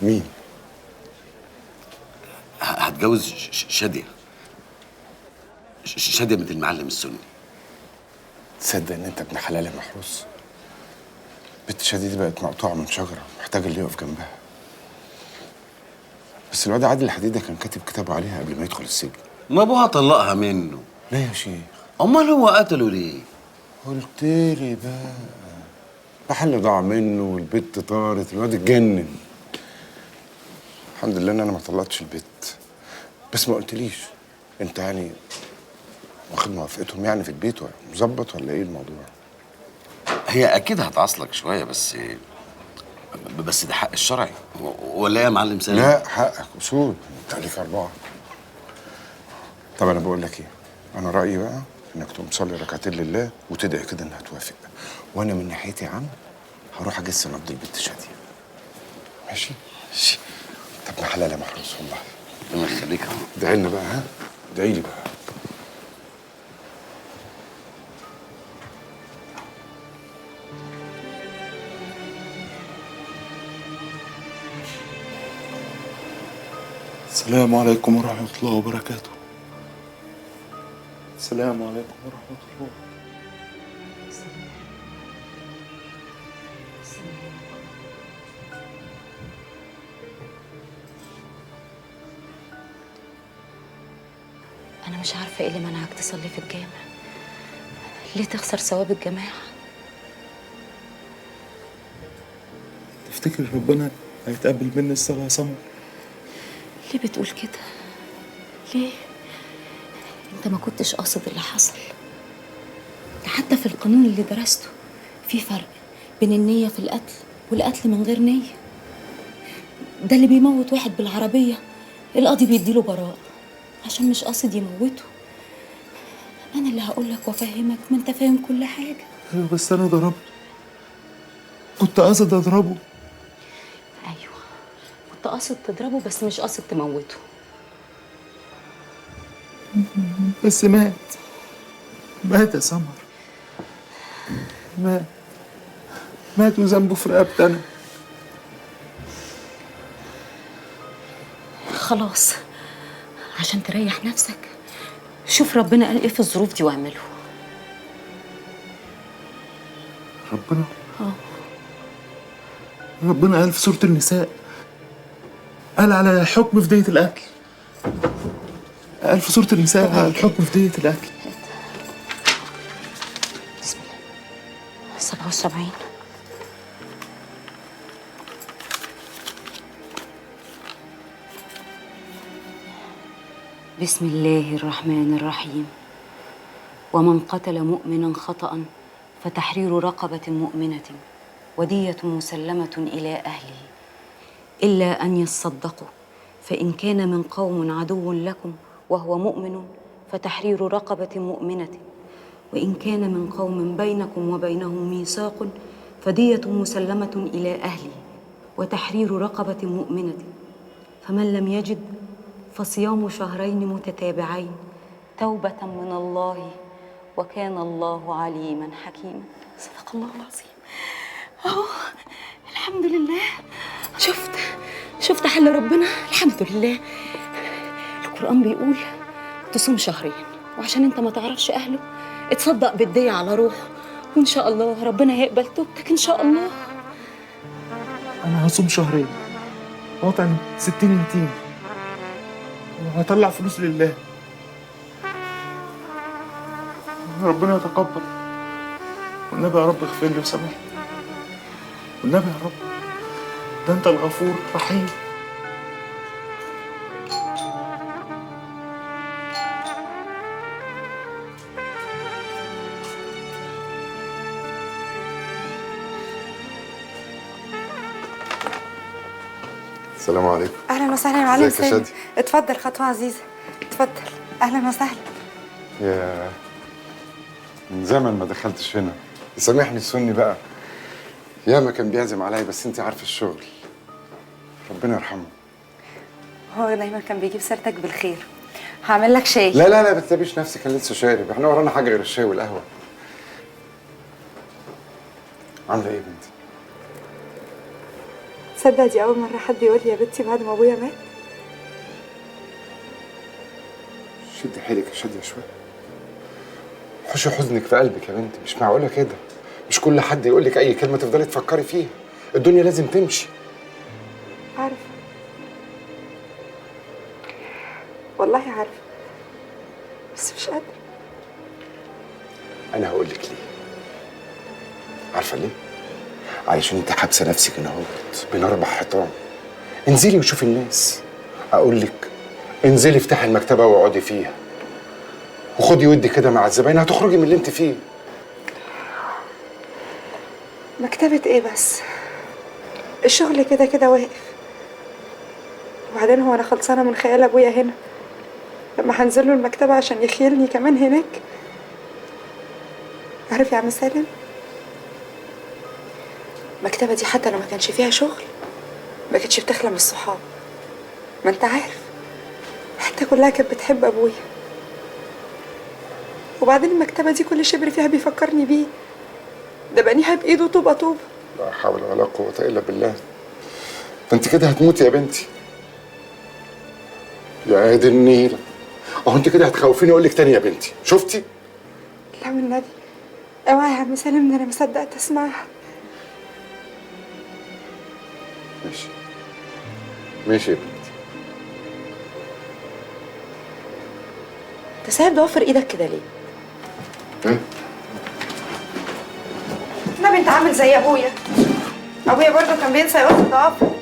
مين؟ هتجوز شاديه. شاديه بنت المعلم السني. تصدق ان انت ابن حلال يا محروس؟ بنت شاديه دي بقت مقطوعة من شجرة، محتاجه اللي يقف جنبها. بس الواد عادل الحديدة كان كاتب كتابه عليها قبل ما يدخل السجن. ما ابوها طلقها منه. ليه يا شيخ؟ امال هو قتله ليه؟ قلت لي بقى محل ضاع منه والبت طارت، الواد اتجنن. الحمد لله ان انا ما طلقتش البت. بس ما قلتليش انت يعني واخد موافقتهم يعني في البيت ولا مظبط ولا ايه الموضوع؟ هي اكيد هتعصلك شوية، بس ده حق الشرعي ولا ايه يا معلم سالم؟ لا حقك اصول، انت عليك 4. طب انا بقول لك ايه، انا رايي بقى انك تقوم تصلي ركعتين لله وتدعي كده انها توافق، وانا من ناحيتي يا عم هروح اجس نبض البت شاديه. ماشي؟ ماشي. طب ما حلال يا محروس والله. ربنا يخليك يا عم. ادعي لنا بقى. ها؟ ادعي لي بقى. السلام عليكم ورحمة الله وبركاته. السلام عليكم ورحمة الله. أنا مش عارفة إيه اللي منعك تصلي في الجامع. ليه تخسر ثواب الجماعة؟ تفتكر ربنا هيتقبل مني الصلاة يا سمر؟ ليه بتقول كده؟ ليه؟ انت ما كنتش قاصد اللي حصل. ده حتى في القانون اللي درسته في فرق بين النية في القتل والقتل من غير نية. ده اللي بيموت واحد بالعربية القاضي بيديله براءة عشان مش قاصد يموته. أنا اللي هقولك وأفهمك، ما أنت فاهم كل حاجة. أيوة بس أنا ضربته، كنت قاصد أضربه. أيوة كنت قاصد تضربه بس مش قاصد تموته. بس مات، مات يا سمر، مات، مات وذنبه في رقبتي أنا. خلاص عشان تريح نفسك شوف ربنا قال ايه في الظروف دي واعمله. ربنا؟ ربنا قال في سورة النساء، قال على حكم في دية القتل. قال في سورة النساء على الحكم في دية القتل. بسم الله. 77. بسم الله الرحمن الرحيم. ومن قتل مؤمنا خطأ فتحرير رقبة مؤمنة ودية مسلمة إلى أهله إلا أن يصدقوا، فإن كان من قوم عدو لكم وهو مؤمن فتحرير رقبة مؤمنة، وإن كان من قوم بينكم وبينهم ميثاق فدية مسلمة إلى أهله وتحرير رقبة مؤمنة، فمن لم يجد فصيام شهرين متتابعين توبة من الله وكان الله عليما حكيما. صدق الله العظيم. أهو الحمد لله. شفت حل ربنا، الحمد لله. القرآن بيقول تصوم شهرين، وعشان انت ما تعرفش أهله اتصدق بالدية على روحه، وإن شاء الله ربنا هيقبل توبتك إن شاء الله. أنا هصوم شهرين وأطعم 60 يتيم وهطلع فلوس لله، ربنا يتقبل. والنبي يا رب اغفر لي وسامحني، والنبي يا رب ده انت الغفور الرحيم. السلام عليكم. اهلا وسهلا يا معلم ازيك يا سالم. شادي؟ اتفضل خطوة عزيزه، اتفضل. اهلا وسهلا. يا من زمن ما دخلتش هنا، سامحني السني بقى، ياما كان بيعزم عليا بس انت عارفه الشغل. ربنا يرحمه. هو دايما كان بيجيب سيرتك بالخير. هعمل لك شاي. لا لا لا ما تسيبيش نفسك، انا لسه شارب، احنا ورانا حاجة غير الشاي والقهوة. عامله ايه يا بنتي؟ تصدق دي اول مرة حد يقول لي يا بنتي بعد ما ابويا مات. شدي حيلك يا شاديه شوية. حوشي حزنك في قلبك يا بنتي، مش معقولة كده. مش كل حد يقول لك اي كلمة تفضلي تفكري فيها، الدنيا لازم تمشي. عارفه والله عارفه، بس مش قادرة. انا هقول لك ليه. عارفه ليه؟ علشان انت حابسه نفسك هنا اهوت بين 4 حيطان. انزلي وشوفي الناس. اقول لك انزلي افتحي المكتبة واقعدي فيها، وخدي ودي كده مع الزباين، هتخرجي من اللي انت فيه. مكتبة ايه بس؟ الشغل كده كده واقف. وبعدين هو انا خلصانه من خيال ابويا هنا، لما هنزل له المكتبة عشان يخيلني كمان هناك. عارف يا عم سالم، المكتبة دي حتى لو ما كانش فيها شغل ما كانتش بتخلى من الصحاب. ما انت عارف الحتة كلها كانت بتحب ابويا. وبعدين المكتبة دي كل شبر فيها بيفكرني بيه، ده بنيها بايده طوبة طوبة. لا حول ولا قوة الا بالله. ده انت كده هتموتي يا بنتي. يا دي النيله، اهو انت كده هتخوفيني اقول لك تاني يا بنتي. شفتي؟ لا والنبي اوعى يا عم سالم، ده انا ما صدقت اسمعها. ماشي ماشي يا بنتي. انت سايب ضوافر ايدك كده ليه؟ ايه؟ النبي انت عامل زي ابويا. ابويا برضه كان بينسى يقص ضوافره،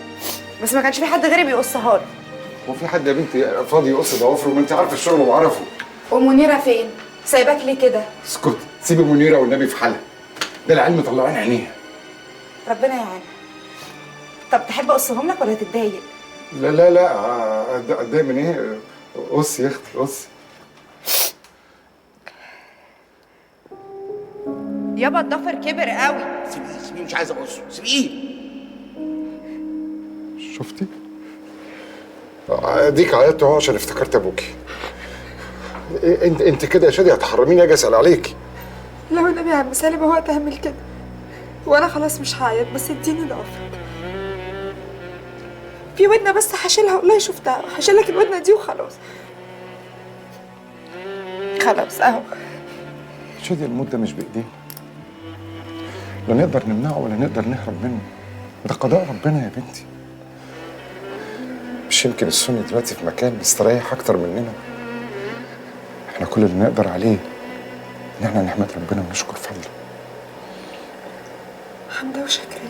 بس ما كانش في حد غيري بيقصها له. هو في حد يا بنتي فاضي يقص ضوافره؟ ما انت عارفه الشغل وعرفه. ومنيره فين؟ سايباك ليه كده؟ اسكتي، سيبي منيرة والنبي في حالها، ده العلم مطلعين عينيها. ربنا يعينها. طب تحب اقصهم لك ولا تتضايق؟ لا لا لا، اتضايق من ايه؟ قصي يا اختي قصي. يابا الضفر كبر قوي. سيبيه سيبيه، مش عايز اقصه، سيبيه. شفتي؟ اديك عيطت اهو عشان افتكرت ابوكي. انت كده يا شادي هتحرميني اجي اسال عليكي. لا والنبي يا عم سالم هو تعمل كده وانا خلاص مش هعيط، بس اديني ضفرك. في ودنه بس هشيلها، والله شفتها، هشيلك الودنه دي وخلاص. خلاص اهو. شادي الموت ده مش بايدينا، لا نقدر نمنعه ولا نقدر نهرب منه، ده قضاء ربنا يا بنتي. مش يمكن السني دلوقتي في مكان مستريح اكتر مننا؟ احنا كل اللي نقدر عليه ان احنا نحمد ربنا ونشكر فضله. حمد وشكر.